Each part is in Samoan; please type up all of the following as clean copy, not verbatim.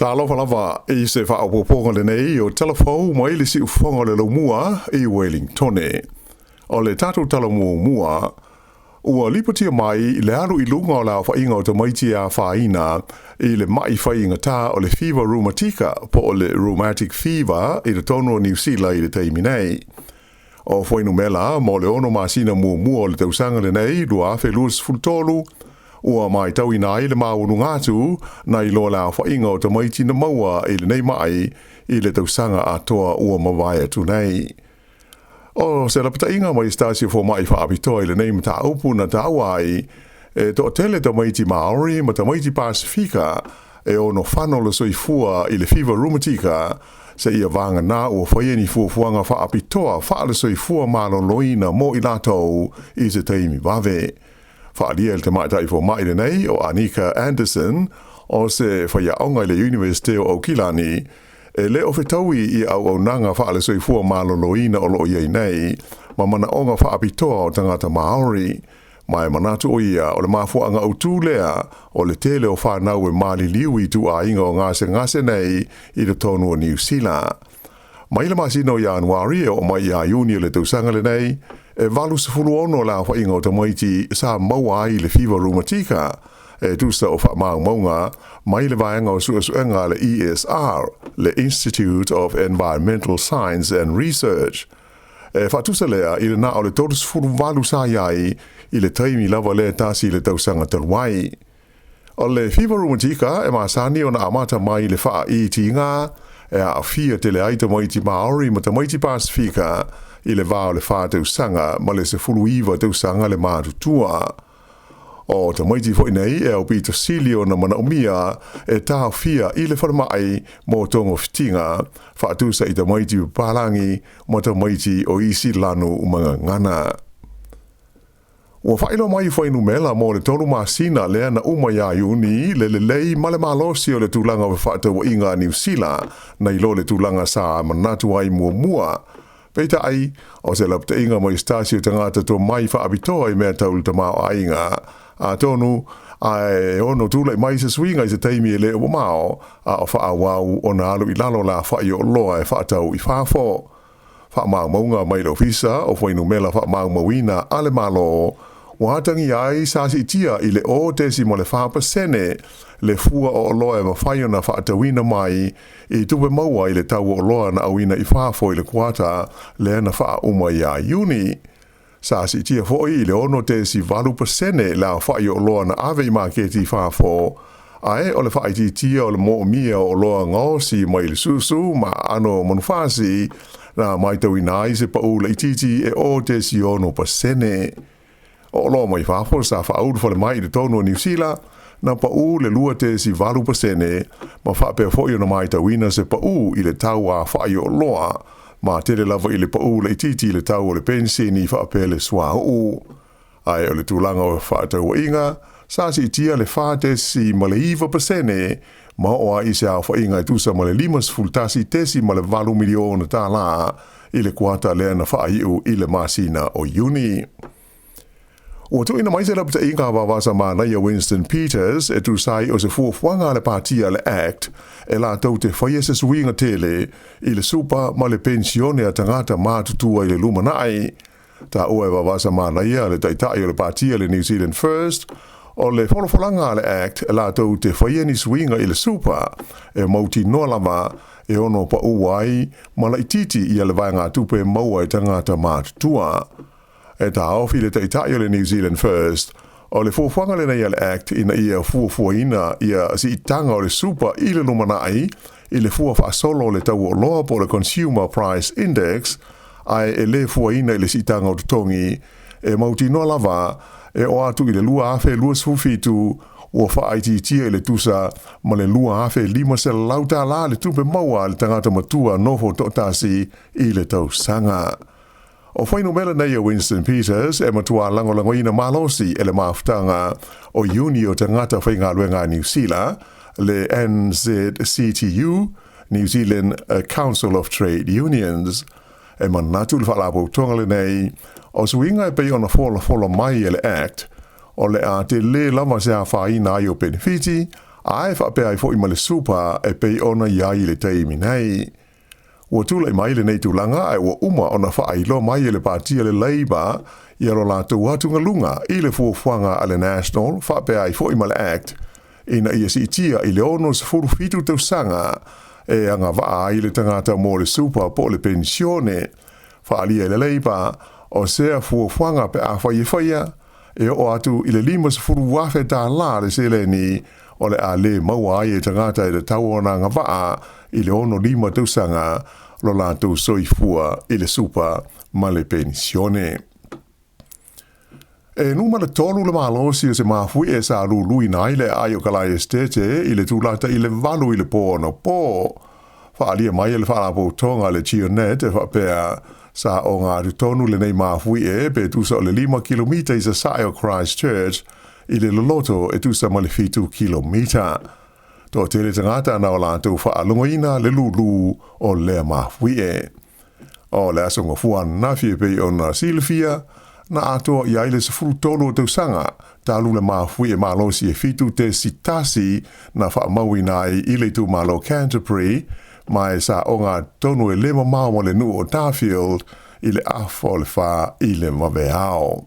Talofa lava i se faaopoopoga lenei o tala fou mai le siufofoga o le Laumua i Wellingtone. O le tatou tala muamua, ua lipotia mai le alu i luga o le aofaiga o tamaiti e afaina i le ma'i faigata o le fiva rumatika po o le rheumatic fever i totonu o Niu Sila i le taimi nei. O fuainumera mo le 6 masina muamua o le tausaga lenei 2023, ua matauina ai le maualuga atu nai lo le aofaiga o tamaiti na maua i lenei ma'i i le tausaga atoa ua mavae atu nei. O se lapataiga mai se tasi o foma'i faapitoa i lenei mataupu na taua ai e toatele tamaiti Maori ma tamaiti Pasifika e ono fano le soifua i le fiva rumatika, seia vagana ua faia ni fuafuaga faapitoa faale-soifua maloloina mo i latou i se taimi vave. Faaalia e le tamaitai foma'i lenei o Anika Anderson, o se faiaoga i le Iunivesite o Aukilani, e le o fetaui i auaunaga faale-soifua maloloina o lo o i ai nei ma manaoga faapitoa o tagata Maori, ma e manatu o ia o le mafuaaga autū lea o le tele o fanau e maliliu i ituaiga o gasegase nei i totonu o Niu Sila. Mai le masina o Ianuari e oo mai ia Iuni o le tausaga lenei, e 86 le aofaiga o tamaiti sa maua ai le fiva rumatika, e tusa o faamaumauga mai le vaega o suesuega a le ESR, le Institute of Environmental Science and Research. E faatusa lea i le na o le 38 sa i ai i le taimi lava lea tasi i le tausaga talu ai. O le fiva rumatika e masani ona amata mai i le faaitiga e aafia tele ai tamaiti Maori ma tamaiti Pasifika i le va o le 4 tausaga ma le 19 tausaga le matutua. O tamaiti foi nei e aupito sili ona manaomia e taofia i le falemai mo togafitiga, faatusa i tamaiti papalagi ma tamaiti o isi lanu magagana. Ua faailoa mai fuainumera mo le 3 masina lea na uma ia Iuni le lelei ma le malosi o le tulaga o fefaatauaiga a Niu Sila nai lo le tulaga sa manatu ai muamua. Peitai, o se lapataiga mai se tasi o tagata tomai faapitoa i mea tau le tamaoaiga, atonu ae ono tulai mai se suiga i se taimi e le o mamao, a o faaauau ona alu i lalo le afa'i o oloa e faatau i fafo. Faamaumauga mai le Ofisa o Fuainumera Faamaumauina a le Malo, ua atagia ai sa siitia i le 0.4% le fua o oloa e mafai ona faatauina mai i tupe maua i le tau o oloa na auina i fafo i le kuata lea na faauma ia Iuni. Sa siitia foi i le 6.8% le aofa'i o oloa na ave i maketi i fafo, ae o le faaitiitia o le moomia o oloa gaosi mai le susu ma aano manufasi na matauina ai se pau laitiiti e 0.6%. O oloa mai fafo sa faaulu fale mai i totonu o Niu Sila na pau le 2.8% ma faapea foi ona matauina se pau i le tau afa'i o oloa, ma tele lava i le pau laitiiti i le tau o le penisini faapea le suauu. Ae o le tulaga o fefaatauaiga sa siitia le 4.9% ma oo ai i se aofaiga e tusa ma le $51.8 miliona tālā i le kuata lea na faaiu i le masina o Iuni. Ua tuuina mai se lapataiga a vavasa manaia Winston Peters e tusa ai o se fuafuaga a le patia le ACT e latou te faia se suiga tele i le supa ma le penisione a tagata matutua i le lumanai. Taua e vavasa manaia le taitai o le patia le New Zealand First, o le folafolaga a le ACT e latou te faia ni suiga i le supa e mautinoa lava e ono pau ai ma laitiiti ia le vaegatupe e maua e tagata matutua. E taofi le taitai o le New Zealand First, o le fuafuaga lenei a le ACT ina ia fuafuaina ia siitaga o le supa i le lumanai i le fua faasolo o le tau o oloa po o le Consumer Price Index, ae e le fuaina i le siitaga o totogi, e mautinoa lava e oo atu i le 2027 ua faaitiitia i le tusa ma le 2,500 tālā le tupe maua a le tagata matua nofo toatasi i le tausaga. O fuainumera nei a Winston Peters e matua lagolagoina malosi e le mafutaga o Iuni o Tagata Faigaluega a Niu Sila, le NZCTU, New Zealand Council of Trade Unions. E manatu le faalapotopotoga lenei, o suiga e pei ona folafola mai e le ACT, o le a tele lava se afaina ai o penefiti, Ae faapea ai foi ma le super e pei ona i ai i le taimi nei. Ua tulai mai lenei tulaga ae ua uma ona faailoa mai e le Pati a le Labour ia lo latou atugaluga i le fuafuaga a le National faapea ai foi ma le Act ina ia siitia i le 67 tausaga e agavaa ai le tagata mo le super po o le penisione. Faaalia e le Labour o sea fuafuaga pe afai e faia, e oo atu i le $50,000 le seleni o le a lē maua ai e tagata e tatau ona agavaa i le 65 tausaga lo latou soifua i le super ma le penisione. E numera tolu le malosi o se mafuie sa luluina ai le aai o Kalae Esitete i le tulata i le 8 i le po anapo. Faaalia mai e le Faalapotopotoga a le GeoNet e faapea, sa ogatotonu lenei mafuie pe tusa o le 5 kilomita i sasae o Christchurch i le loloto e tusa ma le 7 kilomita. Toatele tagata na o latou faalogoina le lūlū o lea mafuie. O le aso Gafua ananafi e pei ona silafia, na atoa i ai le 13 o tausaga talu le mafuie malosi e 7.1 na faamauina ai i le itumalo Canterbury, ma e sa ogatotonu e le mamao ma le nuu o Darfield i le afa o le 4 i le vaveao.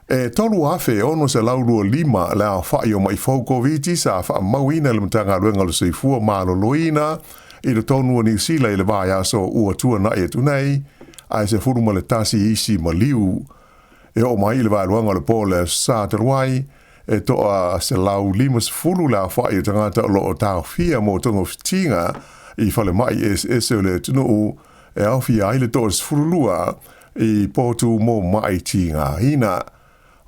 E 3,625 le aofai o ma'i fou Koviti sa faamauina e le Matagaluega o le Soifua Maloloina i totonu o Niu Sila i le vaiaso ua tuana'i atu nei, ae 11 isi maliu. E oo mai i le vaeluaga o le po o le Aso Sa talu ai, e toa 150 le aofai o tagata o lo o taofia mo togafitiga i falemai eseese o le atunuu, e aofia ai le 12 i potu mo ma'i tigaina.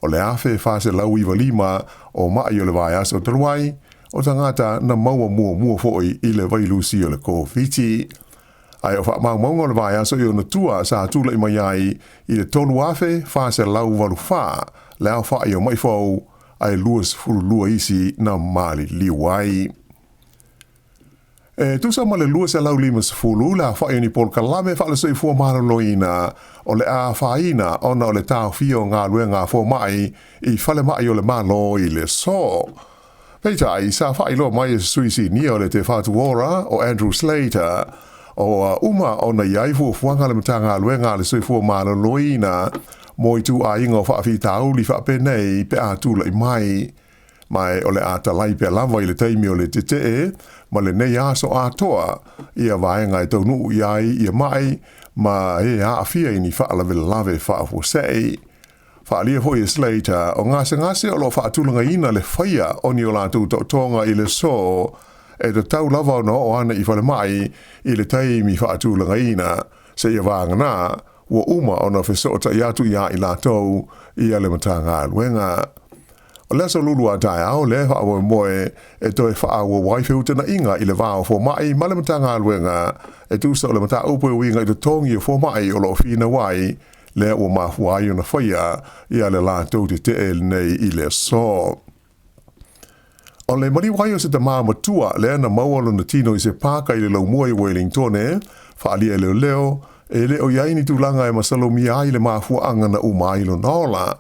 O le 1,495 o ma'i o le vaiaso talu ai, o tagata na maua muamua foi i le vailusi o le Koviti. Ae o faamaumauga o le vaiaso i ona tua sa tulai mai ai i le 3,484 le aofai o ma'i fou, ae 22 isi na maliliu ai. E tusa ma le 250 le aofai o ni polokalame faale-soifua maloloina o le a afaina ona o le taofia o galuega a fomai i falemai o le Malo i le aso. Peitai, sa faailoa mai e se sui sinia o le Te Whatu Ora, o Andrew Slater, ua uma ona i ai fuafuaga a le Matagaluega a le Soifua Maloloina mo ituaiga o faafitauli faapenei pe a tulai mai. Ma o le a talai pea lava i le taimi o le tetee ma lenei aso atoa ia vaega e taunuu i ai ia ma'i ma e aafia i ni faalavelave faafuasei. Faaalia foi e Slater, o gasegase o lo o faatulagaina le faia o ni o latou taotoga i le aso, e tatau lava ona oo ane i falemai i le taimi faatulagaina, seia vagana ua uma ona fesootai atu ia i latou ia le Matagaluega. O le aso Lulu a taeao lea e faamoemoe e toe faaauau ai feutagaiga i le va o fomai ma le Matagaluega e tusa o le mataupu e uiga i totogi o fomai o lo o finau ai, lea ua mafua ai ona faia ia le latou tetee lenei i le aso. O le maliu ai o se tamā matua lea na maua lona tino i se pāka i le laumua i Wellingtone, faaalia e leoleo, e le o i ai ni tulaga e masalomia ai le mafuaaga na uma ai lona ola.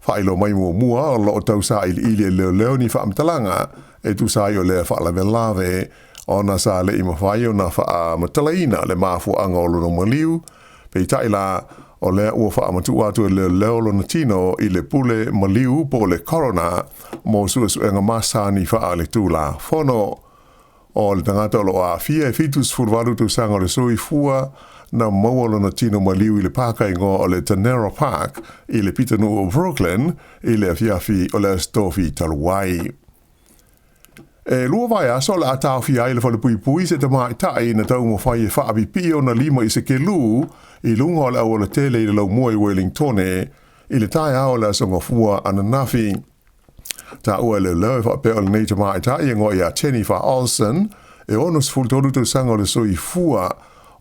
Faailoa mai muamua o lo o tau sailiili e leoleo ni faamatalaga e tusa ai o lea faalavelave, ona sa le i mafai ona faamatalaina le mafuaaga o lona maliu, peitai la, o lea ua faamatuu atu e leoleo lona tino i le pule maliu po o le coroner mo suesuega masani faaletulafono. O le tagata o lo o aafia e 78 tausaga o le soifua, na maua lona tino maliu i le pāka igoa o le Tanera Park i le pitonuu o Brooklyn i le afiafi o le Aso Tofi talu ai. E 2 vaiaso o le a taofia ai le falepuipui se tamaitai na taumafai e faapipii ona lima i se kelu i luga o le aualatele i le laumua i Wellingtone i le taeao o le Aso Gafua ananafi. Taua e leoleo e faapea o lenei tamaitai e igoa ia Jennifer Olsen, e 63 tausaga o le soifua,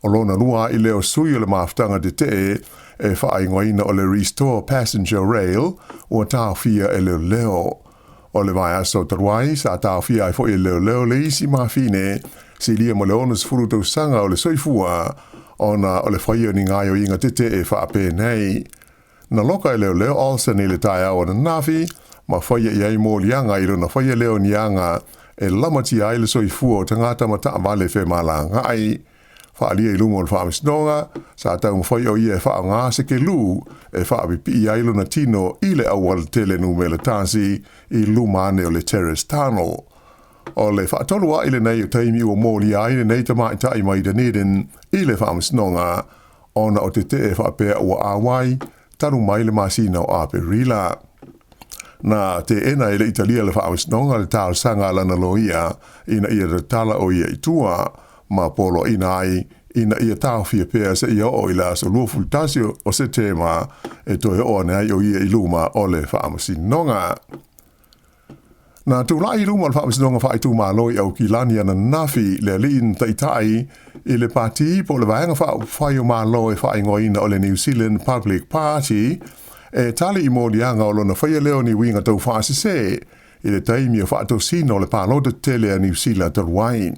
o lona lua ai lea o sui o le mafutaga tetee e faaigoaina o le Restore Passenger Rail ua taofia e leoleo. O le vaiaso talu ai, sa taofia ai foi e leoleo le isi mafine silia ma le 60 tausaga o le soifua, ona o le faia o ni gaoioiga tetee faapenei. Na loka e leoleo Olsen i le taeao ananafi, ma faia i ai moliaga i lona faia lea o ni aga e lamatia ai le soifua o tagata ma taavale femalagaai. Faaalia i luma o le faamasinoga, sa taumafai o ia e faaaoga se kelū e faapipii ai lona tino i le aualatele numera tasi i luma ane o le Terrace Tunnel. O le faatolu a'i lenei o taimi ua molia ai lenei tamaitai mai Dunedin i le faamasinoga ona o tetee faapea ua auai talu mai le masina o Aperila. Na teena e le i talia le faamasinoga le talosaga a lana loia ina ia tatala o ia i tua ma poloaiina ai ina ia taofia pea seia oo i le aso 21 o Setema e toe oo ane ai o ia i luma o le faamasinoga. Na tulai i luma o le Faamasinoga Faaitumalo i Aukilani ananafi le alii na taitai i le pati po o le Vaega Faaupufai o Malo e faaigoaina o le New Zealand Public Party e tali i moliaga o lona faia lea o ni uiga taufaasese i le taimi o faatosina o le palota tele a Niu Sila talu ai.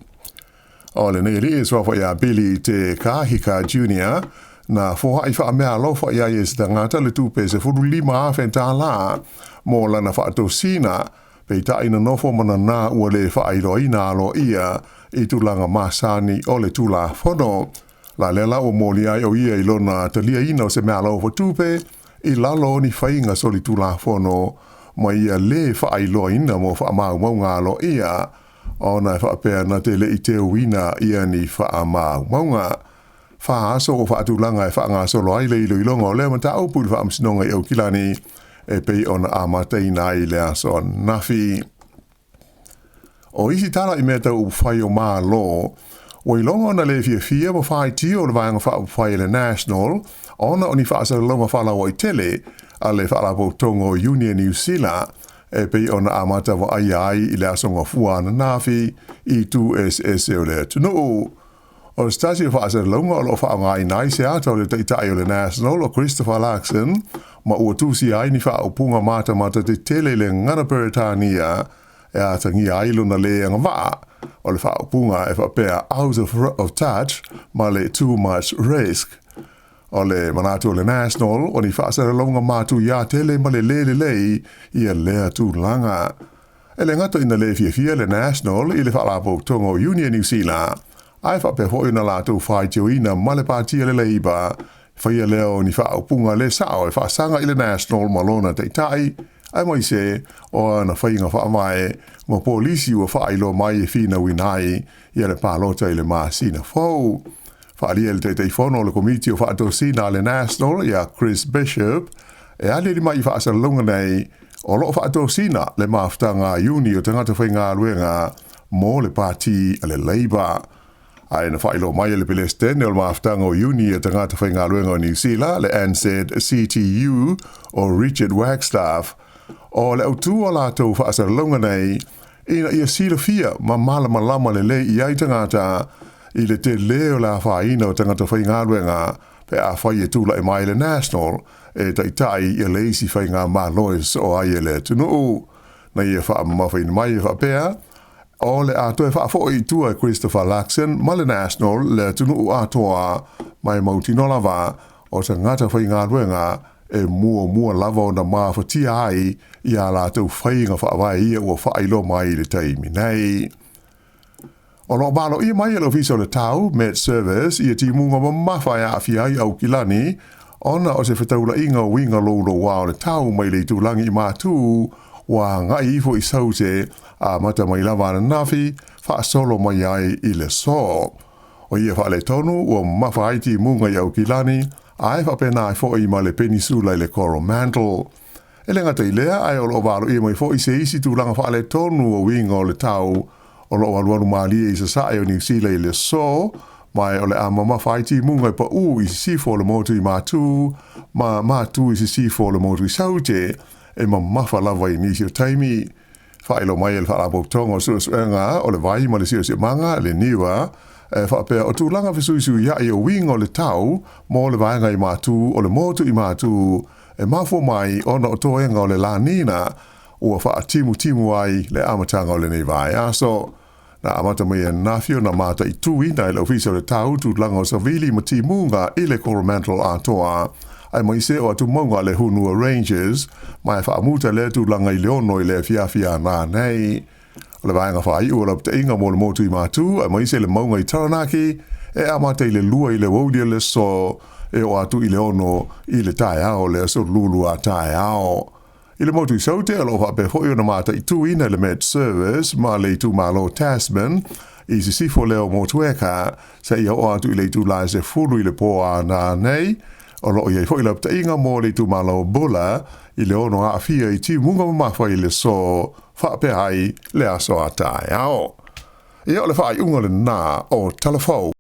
O lenei alii e suafa ia Billy Te Kahika Junior, na foai faameaalofa i ai e se tagata le tupe $15,000 mo lana faatosina, peitai na nofo ma nanā ua le faailoaina aloaia i tulaga masani o le Tulafono. La lea la ua molia ai o ia i lona taliaina o se meaalofa tupe i lalo o ni faiga solitulafono ma ia lē faailoaina mo faamaumauga aloaia ona e faapea na te le i teuina ia ni faamaumauga. 4 aso ua faatulaga e faagasolo ai le iloiloga o lea mataupu i le Faamasinoga i Aukilani e pei ona amataina ai le aso ananafi. O isi tala i mea tau upufai o Malo, ua iloga ona le fiafia ma faitio le Vaega Faaupufai a le National ona o ni faasalalauga faalauaitele a le Faalapotopotoga o Iuni a Niu Sila e pei ona amata vaaia ai i le aso Gafua ananafi i itu eseese o le atunuu. O se tasi o faasalalauga o lo o faaaogaina ai se ata o le taitai o le National o Christopher Luxon ma ua tusia ai ni faaupuga matamata tetele i le gagana Peretania e atagia ai lona lē agavaa, o le faaupuga e faapea out of touch ma le too much risk. O le manatu o le National, o ni faasalalauga matuiā tele ma le lē lelei ia lea tulaga. E le gata ina le fiafia le National i le Faalapotopotoga o Iuni a Niu Sila, ae faapea foi ona latou faitioina ma le Pati a le Labour faia lea o ni faaupuga le sao e faasaga i le National ma lona taitai, aemaise o ana faiga faavae ma polisi ua faailoa mai e finauina ai ia le palota i le masina fou. Faaalia e le Taitaifono o le Komiti o Faatosina a le National ia Chris Bishop e aliali mai i faasalalauga nei o lo o faatosina le mafutaga a Iuni o tagata faigaluega mo le Pati a le Labour. Ae na faailoa mai e le Pelesitene o le mafutaga o Iuni a tagata faigaluega o Niu Sila, le NZCTU o Richard Wagstaff, o le autū o latou faasalalauga nei ina ia silafia ma malamalama lelei i ai tagata i le telē o le afaina o tagata faigaluega pe afai e tulai mai le National e taitai ia le isi faigamalo e sosoo ai e le atunuu. Na ia faamamafaina mai e faapea, o le a toe faafoi i tua e Christopher Luxon ma le National le atunuu atoa ma e mautinoa lava o tagata faigaluega e muamua lava ona mafatia ai i a latou faiga faavae ia ua faailoa mai i le taimi nei. O lo o valoia mai e le Ofisa o le Tau, Met Service, ia timuga mamafa e aafia ai Aukilani ona o se fetaulaiga o uiga loulouā o le tau mai le itulagi i Matū ua agai ifo i Saute amata mai lava ananafi faasolo mai ai i le aso. O ia faaletonu ua mamafa ai timuga i Aukilani ae faapena ai foi ma le Penisula i le Coromandel. E le gata i lea, ae o lo o valoia mai foi se isi tulaga faaletonu o uiga o le tau o lo o alualu malie i sasae o Niu Sila i le aso, ma o le a mamafa ai timuga e paū i sisifo o le motu i Matū ma Matū i sisifo o le motu i Saute, e mamafa lava i nisi o taimi. Faailoa mai e le Faalapotopotoga o Suesuega o le Vai ma le Siosiomaga, le NIWA, e faapea o tulaga fesuisuiai o uiga o le tau mo le vaega i Matū o le motu i Matū e mafua mai ona o toega o le La Nina ua faatimutimu ai le amataga o lenei vaiaso. Na amata mai ananafi ona mataituina e le Ofisa o le Tau tulaga o savili ma timuga i le Coromandel atoa. Aemaise o atumauga a le Hunua Ranges, ma e faamuta lea tulaga i le 6 i le afiafi a nanei. O le vaega faaiu o lapataiga mo le motu i Matu, aemaise le mauga i Taranaki, e amata i le 2 i le aoauli o le aso e oo atu i le 6 i le taeao o le aso Lulu a taeao. I le motu i Saute, o lo o faapea foi ona mataituina e le Met Service ma le itumalo Tasman i sisifo lea o Motueka seia oo atu i le itula e 10 i le po a nanei. O lo o i ai foi lapataiga mo le itumalo Buller i le 6 aafia i timuga mamafa i le aso faapea ai le aso a taeao. Ia, o le faaiuga lena o Tala Fou.